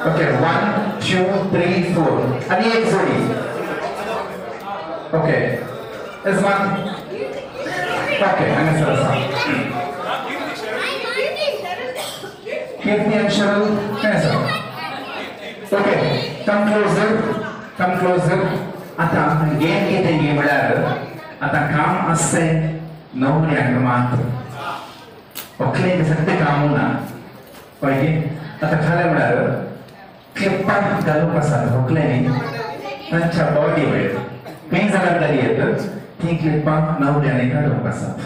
Okay 1 2 3 4 आणि एक जोडी. ओके यजमान. ओके हांगासर आसा कीर्ती आनी शरल खंय आसा? Okay come closer, come closer. आतां गेम कितें गे म्हळ्यार आतां काम आसचें न्हवऱ्यांक मात व्हंकलेक सगळें काम ना. कळ्ळें? आतां खालें म्हळ्यार क्लिपां घालूंक आसात व्हंकल्यांनी तांच्या बॉडी वयर खंय जाल्यार घाली येत ती क्लिपां न्हवऱ्यांनी काडूंक आसात.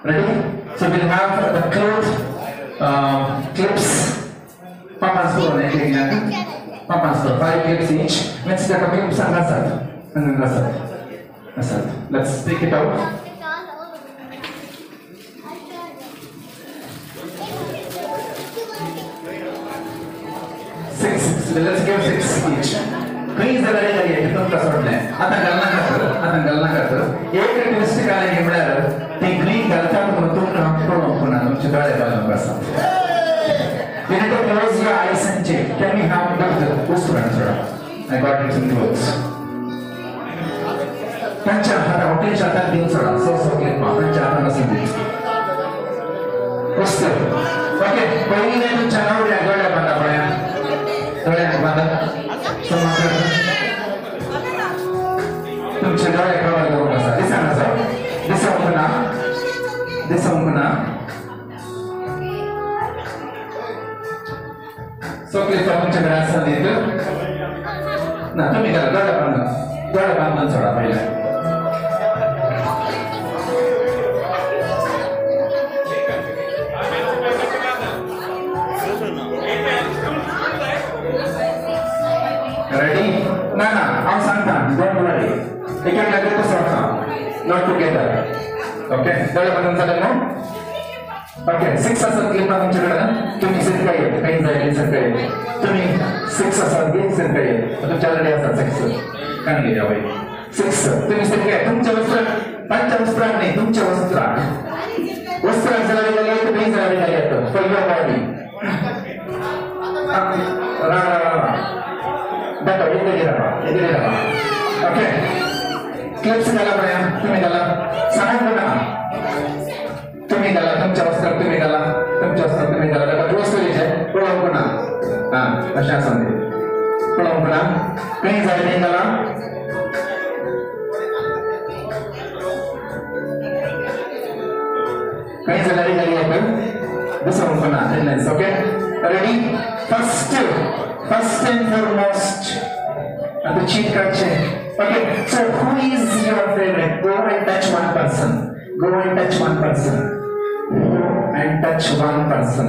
Ready? So we'll have the cloth clips. पांच करून एक पांच 5 clips each. Means ताका clips हांगा आसात, हांगा आसात आसात. Let's take it out. Six. Let's give 6 each. खंय जाल्यार घाली तुमकां सोडलें. आतां घालनाकात, आतां घालनाकात. एक ट्विस्ट घालें म्हळ्यार ती ग्रीन घालतात म्हणून तुमकां पळोवंक ना, तुमचे दोळे घालूंक आसा. You need to close your eyes and check. Can we have the usran sir? I got it some clothes. तांच्या हाता व्हंकलेच्या हातात दिवन सोडा. सो सो क्लिपां तांच्या हातान आसून दी. वस्तू. ओके पयलीं तुमच्या न्हवऱ्याक दोळ्या बांदा पळया. दोळ्याक बांदा. तुमच्या दोळ्याक कवर करूंक आसा. दिसना आसा, दिसोंक ना, दिसोंक ना. सो क्लिपां तुमच्या कडेन आसा न्ही तर ना तुमी घाला. दोळे बांदून, दोळे बांदून सोडा पयलें. रेडी? ना ना हांव सांगता, don't worry. एक एकल्याक सोडटा, not together. Okay दोळे बांदून जालें न्हू? ओके 6 आसात क्लिपां तुमचे कडेन. तुमी सरकाय खंय जाय सरकाय. तुमी 6 आसात गे सरकाय. तुमच्या ऑलरेडी आसात 6. काण घेया वय 6. तुमी सरकाय तुमच्या वस्त्राक, तांच्या वस्त्राक न्ही, तुमच्या वस्त्राक. वस्त्राक जाल्यार घाली येत, खंय जाल्यार घाली येत फॉर your body. रा रा रा दाखव. एकेरी रावा, एकेरी रावा. ओके क्लिप्स घाला पळया. तुमी घाला, सांगूंक ना. तुम्ही घाला तुमच्या वस्त्राक, तुम्ही घाला तुमच्या वस्त्राक, तुम्ही घाला. ताका क्लोज करीचे पळोवंक ना. आं अशें आसा तें पळोवंक ना. खंय जाय तें घाला. खंय जाल्यार घाली येत दिसोवंक ना. इतलेंच. Okay ready? First, first and foremost आतां चीट काडचें. Okay so who is your favourite? Go and touch one person. Go and touch one person. Go and touch one person.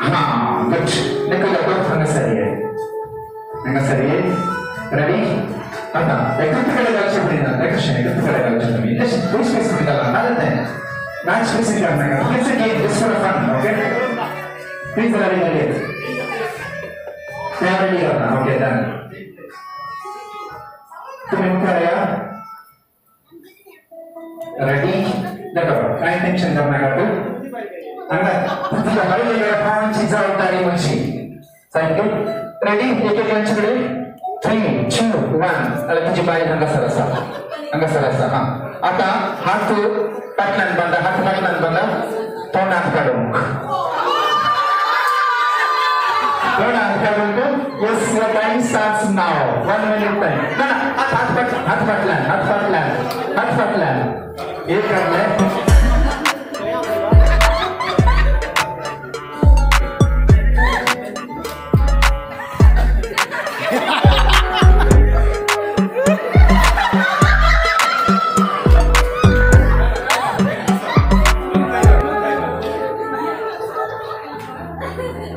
हाँ, good. निकल जाओ. हांगा सरी आहे, हांगा सरी आहे. रेडी? आता एकत्र कडे घालचे पडिना. कशें एकत्र कडे घालचे तुमी? पयस पयस करून घाला. घालत नाही मॅच फिक्सिंग करणार. It's a game, just for fun. Okay please ready घाली त्या रेडी करणार. Okay done. तुम्ही मुखार या. रेडी? दाखव. कांय टेन्शन करनाकात. हांगा तुका हळू पावांची जबाबदारी म्हजी. सारकें? रेडी? एक एकल्यांचे कडेन 3 2 1. जाल्यार तुजी बायल हांगासर आसा, हांगासर आसा. हां आतां हात फाटल्यान बांदा, हात फाटल्यान बांदा. तोंडांत काडूंक, तोंडांत काडूंक. Yes, your time starts now. 1 minute time. ना ना हात फाटल्यान, हात फाटल्यान, हात फाटल्यान, हात फाटल्यान. एक काडलें.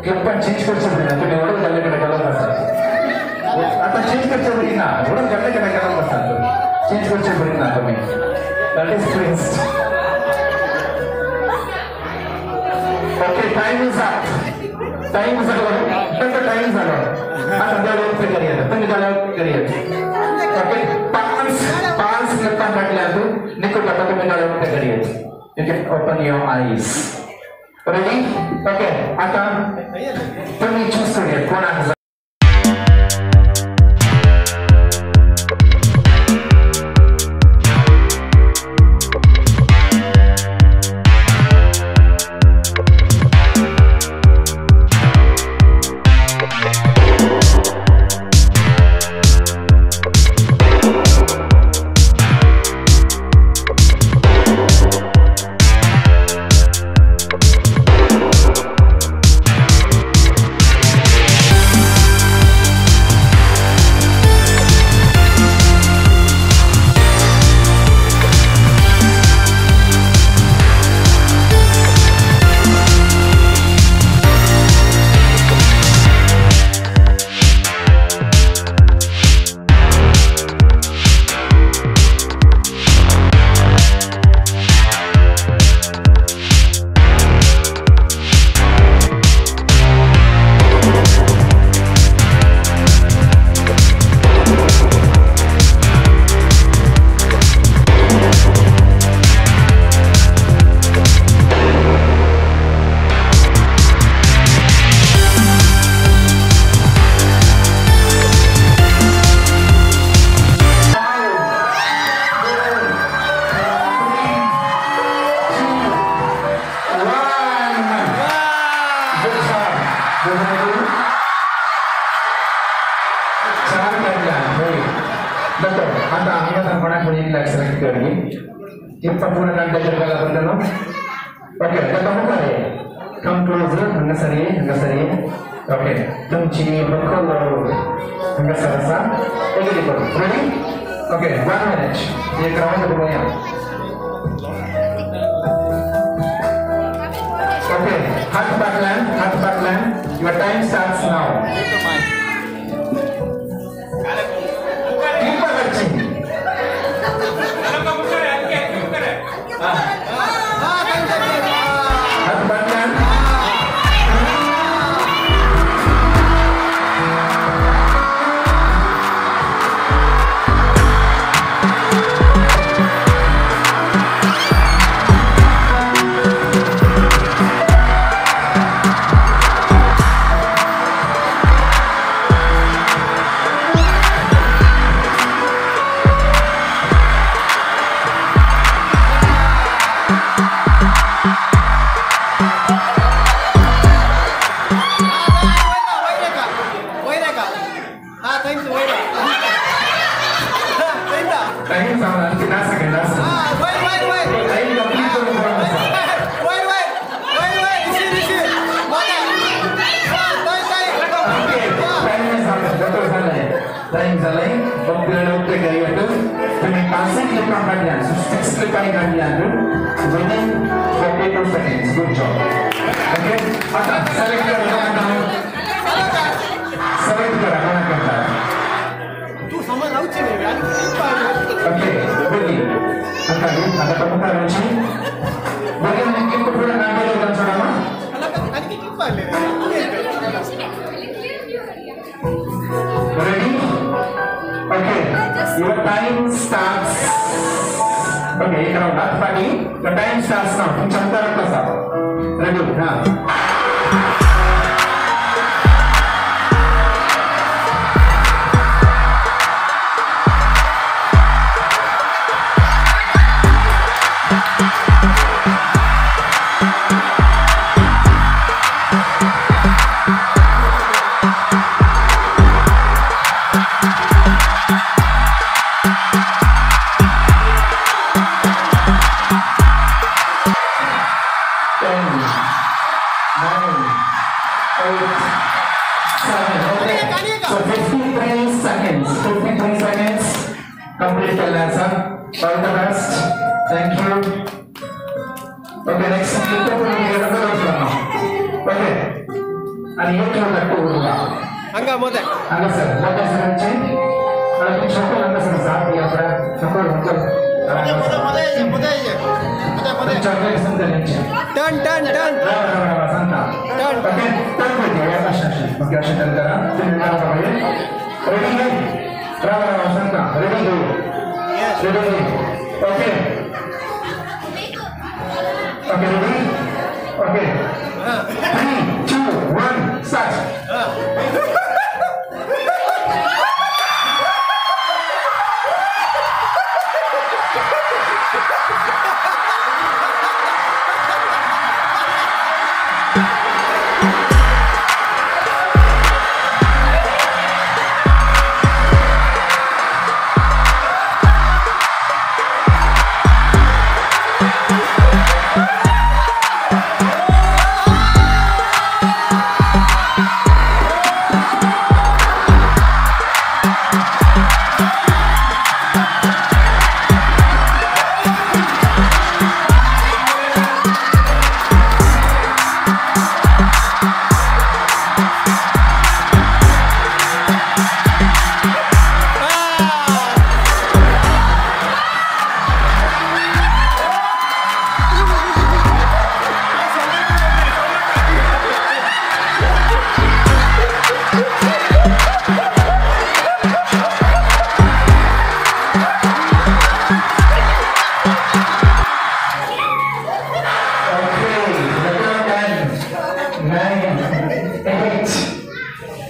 क्लिपां चेंज करचें पडना. तुमी ओडून घाल्ले कडेन घालूंक आसात. आतां चेंज करचें पडिना. ओडून घाल्ले कडेन घालूंक आसात. चेंज करचें पडिना तुमी. That is twist. Okay time is up. Time जालो, ताका टायम जालो. आतां दोळे उक्ते करयात, तुमी दोळे उक्ते करयात. ओके 5 5 क्लिपां काडल्यात. निकूट आतां तुमी दोळे उक्ते करयात. You can open your eyes. Ready okay आता तुम्ही चूज करूया कोणाक. Okay. Okay, ready? Okay.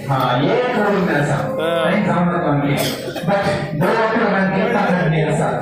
हाँ एक करोड़ में ऐसा नहीं खाना तो बट 2 करोड़ में कितना मेरे साथ।